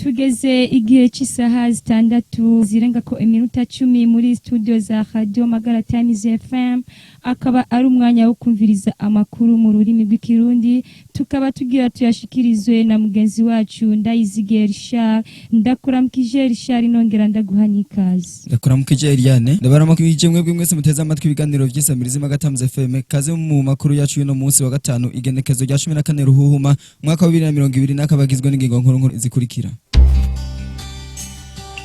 Tugeze igihe cy'isaha 6 zirengako iminota 10 muri studio za Radio Magara Times FM, akaba ari umwanya wo kumviriza amakuru mu rurimi rw'Ikirundi, tukaba tugira tuyashikirizwe na mugenzi wacu Ndayizige Richard. Ndakuramukije Richard, nongera ndaguha n'ikaze. Ndakuramukije Eliane, ndabaramukije mwebwe mwese muteze amatwi ibiganiro vy'isamirizi Magara Times FM. Kaze mu makuru yacu y'uno munsi wa gatanu, igenekezo rya 14 Ruhuhuma umwaka wa 2020, n'akabagizwe n'ingingo nkuru nkuru zikurikira.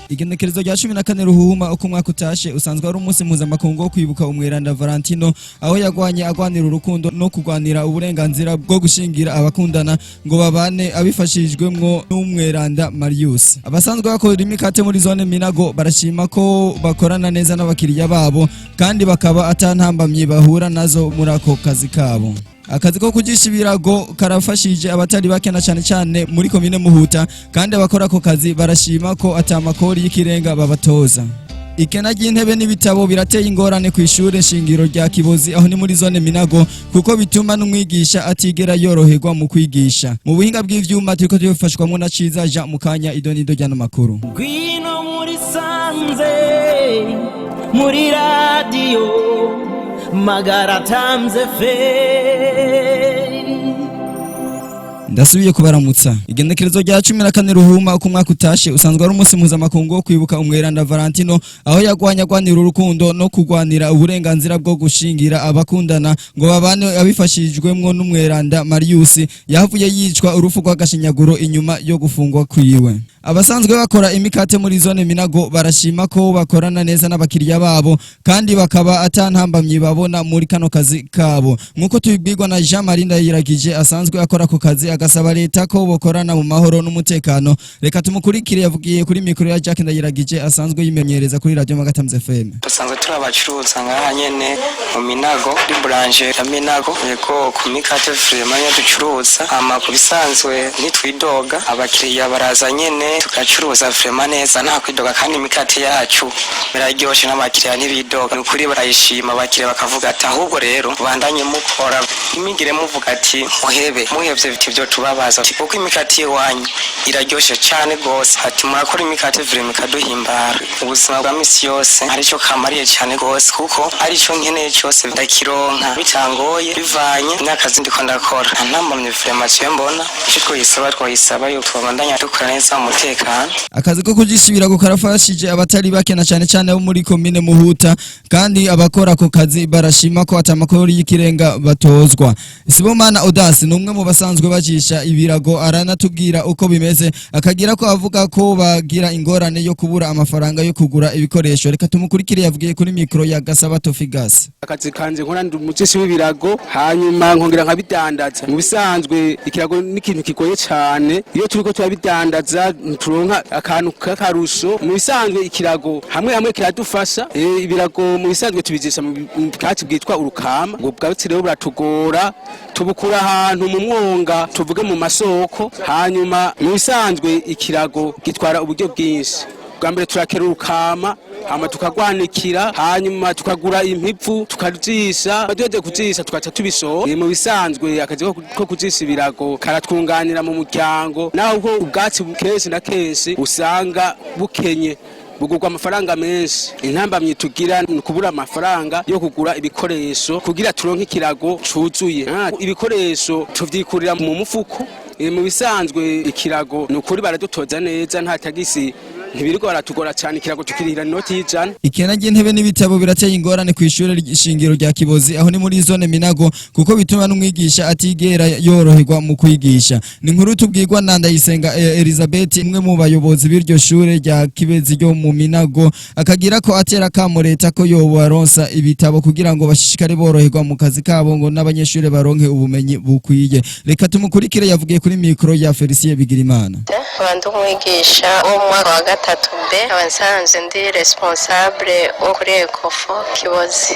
Igenekerezo rya 14 Ruhuhuma uko umwaka utashe usanzwe ari umunsi mpuzamakungu wo kwibuka umweranda Valentino, aho yagwanye agwanira urukundo no kugwanira uburenganzira bwo gushingira abakundana ngo babane, abifashijwemwo n'umweranda Marius. Abasanzwe bakora imikate muri zone Minago barashima ko bakorana neza n'abakiriya babo, kandi bakaba atantambamye bahura nazo muri ako kazi kabo. Akazi ko kujisha ibirago karafashije abatari bake, na cyane cyane muri komine Muhuta, kandi abakora ako kazi barashima ko atamakori y'ikirenga babatoza. Ikena ry'intebe n'ibitabo birateye ingorane ku ishure shingiro rya Kibozi, aho ni muri zone Minago, kuko bituma n'umwigisha atigera yoroherwa mu kwigisha. Mu buhinga bw'ivyuma turiko tubifashwamwo na Ciza Jean. Mukanya idonido ry'ano makuru. Ngwino muri sanze muri radiyo Magara Times FM. Ndasubiye kubaramutsa. Igenekerezo rya 14 Ruhuma uko umwaka utashe usanzwe ari umunsi mpuzamakungu wo kwibuka umweranda Valentino, aho yagwanye agwanira urukundo no kugwanira uburenganzira bwo gushingira abakundana ngo babane, abifashijwemwo n'umweranda Marius, yahavuye yicwa urupfu rw'agashinyaguro inyuma yo gufungwa kwiwe. Abasanzwe bakora imikate muri zone Minago barashima ko bakorana neza n'abakiriya babo, kandi bakaba atantambamyi babona muri kano kazi kabo, nk'uko tubibwirwa na Jean Marie Ndayiragije asanzwe akora ako kazi, agasaba leta ko bokorana mu mahoro n'umutekano. Reka tumukurikire, yavugiye kuri mikoro ya Jacques Ndayiragije asanzwe yimenyereza kuri Radio Magara Times FM. Dusanzwe turi abacuruza ngaha nyene mu Minago, kuri branche ya Minago. Yego, ku mikate vraiment niyo ducuruza. Hama ku bisanzwe ntitwidoga, abakiriya baraza nyene tugacuruza vraiment neza, nta kwidoga, kandi imikate yacu biraryoshe, n'abakiriya ntibidoga, ni ukuri barayishima. Abakiriya bakavuga ati: "Ahubwo rero bandanye mukora, ntimigire muvuga ati muhebe, muhevye biti vyo tubabaza, kuko imikate iwanyu iraryoshe cane gose." Ati: "Murakora imikate vraiment ikaduhimbara ubuzima bwa misi yose." Arico kamariye cane gose, kuko arico nkeneye cyose ndakironka bitangoye, bivanye n'akazi ndiko ndakora. Nta ntambamye vraiment ciye mbona. Ico twoyisaba yuko twobandanya dukora neza mu mutekano. Akazi ko kujisha ibirago karafashije abatari bake, na cyane cyane abo muri komine Muhuta, kandi abakora ako kazi barashima ko atamakori y'ikirenga batozwa. Sibomana Audace ni umwe mu basanzwe bajisha ibirago, aranatubwira uko bimeze, akagira ko avuga ko bagira ingorane yo kubura amafaranga yo kugura ibikoresho. Reka tumukurikire, yavugiye kuri mikoro ya Gasabato Figas. Akazi kanje nkora, ndi umujishi w'ibirago, hanyuma nkongera nkabidandaza. Mu bisanzwe ikirago ni ikintu kigoye cyane. Iyo turiko turabidandaza turonka akantu k'akarusho. Mu bisanzwe ikirago hamwe hamwe kiradufasha. Ibirago mu bisanzwe tubijisha mu bwatsi bwitwa urukama. Ubwo bwatsi rero buratugora, tubukura ahantu mu mwonga, tuvuge mu masoko. Hanyuma mu bisanzwe ikirago gitwara uburyo bwinshi. Bwa mbere turakera urukama, hama tukagwanikira, hanyuma tukagura impivu, tukajisha. Duhejeje kujisha tugaca tubisohora. Mu bisanzwe akazi ko kujisha ibirago karatwunganira mu muryango, naho ko ubwatsi kenshi na kenshi usanga bukenye, bugurwa amafaranga menshi. Intambamyi tugira ni ukubura amafaranga yo kugura ibikoresho kugira turonke ikirago cuzuye. Ibikoresho tuvyikurira mu mufuko. Mu bisanzwe ikirago ni ukuri baradutoza neza, nta tagisi, ntibirirwa baratugora cyane. Ikirago tukirihira inoti y'100. Ikena ry'intebe n'ibitabo birateye ingorane ku ishure shingiro rya Kibozi, aho ni muri zone Minago, kuko bituma n'umwigisha atigera yoroherwa mu kwigisha. Ni inkuru tubwirwa na Ndayisenga Elizabeth, umwe mu bayobozi b'iryo shure rya Kibezi ryo mu Minago, akagira ko atera kamo leta ko yobaronsa ibitabo kugira ngo bashishikare boroherwa mu kazi kabo, ngo n'abanyeshure baronke ubumenyi bukwiye. Reka tumukurikire, yavugiye kuri mikoro ya Felicien Bigirimana. Nkaba ndi umwigisha wo mu mwaka wa gatatu B, nkaba nsanzwe ndi responsable wo kuri Ecofo Kibozi.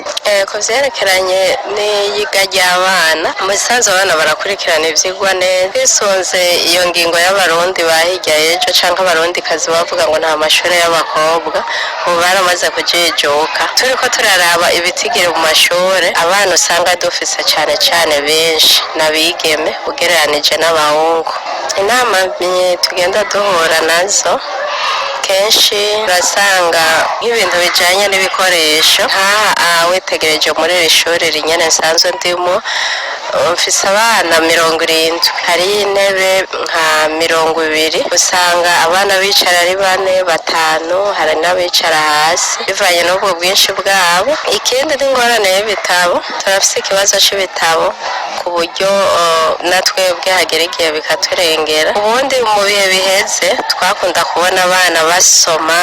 Ku vyerekeranye n'iyiga ry'abana, mu bisanzwe abana barakurikirana ivyigwa neza. Bisunze iyo ngingo y'Abarundi ba hirya y'ejo canke Abarundikazi bavuga ngo nta mashure y'abakobwa, ubu baramaze kujijuka. Turiko turaraba ibitigiri mu mashure, abana usanga dufise cane cane benshi n'abigeme ugereranije n'abahungu. Inama tugenda tugenda duhura nazo, kenshi urasanga nk'ibintu bijyanye n'ibikoresho. Nk'aha witegereje muri iri shuri rinyene nsanzwe ndimo, mfise abana 70, hariyo intebe nka 20. Usanga abana bicara ari bane, batanu, hari n'abicara hasi bivanye n'ubwo bwinshi bwabo. Ikindi n'ingorane y'ibitabo. Turafise ikibazo c'ibitabo ku buryo na twebwe hagera igihe bikaturengera. Ubundi mu bihe biheze twakunda kubona abana basoma,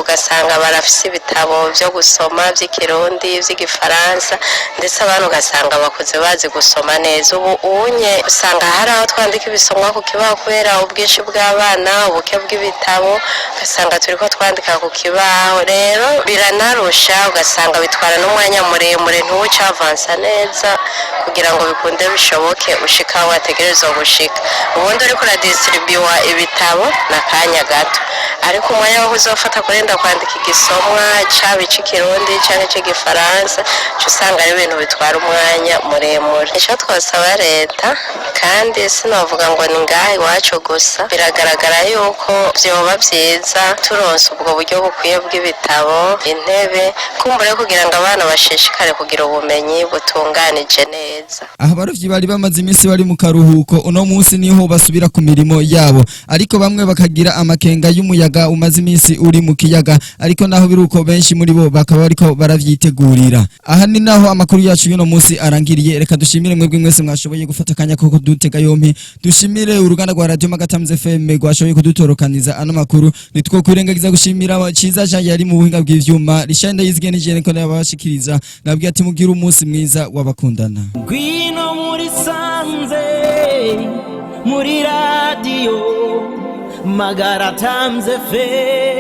ugasanga barafise ibitabo byo gusoma by'Ikirundi, by'Igifaransa, ndetse abana ugasanga bakuze bazi gusoma neza. Ubu unye usanga hari aho twandika ibisomwa ku kibaho kubera ubwinshi bw'abana, ubuke bw'ibitabo, ugasanga turiko twandika ku kibaho. Rero biranarusha, ugasanga bitwara n'umwanya muremure, ntuwuca avansa neza kugira ngo bikunde bishoboke ushika aho wategerezwa gushika. Ubundi uriko uradisitiribiwa ibitabo n'akanya gato, ariko umwanya wo uzofata kurenda kwandika igisomwa, caba ic'ikirundi canke ic'igifaransa, uca usanga ari ibintu bitwara umwanya muremure. Ico twosaba leta, kandi sinovuga ngo ni ngaha iwacu gusa, biragaragara yuko vyoba vyiza turonse ubwo buryo bukwiye bw'ibitabo, intebe, kumbure kugira ngo abana bashishikare kugira ubumenyi butunganije neza. Aha abarovyi bari bamaze iminsi bari mu karuhuko, uno munsi niho basubira ku mirimo yabo, ariko bamwe bakagira amakenga y'umuyaga umaze iminsi uri mu kiyaga. Ariko naho biruko, benshi muri bo bakaba bariko baravyitegurira. Aha ni naho amakuru yacu y'uno munsi arangiriye. Reka dushimire mwebwe mwese mwashoboye gufata akanya ko kudutega yompi. Dushimire uruganda rwa Radio Magatamuze FM rwashoboye kudutorokaniza ano makuru. Nitwo kwirengagiza gushimira Ciza Jean yari mu buhinga bw'ivyuma. Rishanda yizigene jene ko yabashikiriza, nabwiye ati mugire umunsi mwiza w'abakundana. Ngwino muri sanze, muri radiyo Magara Times FM.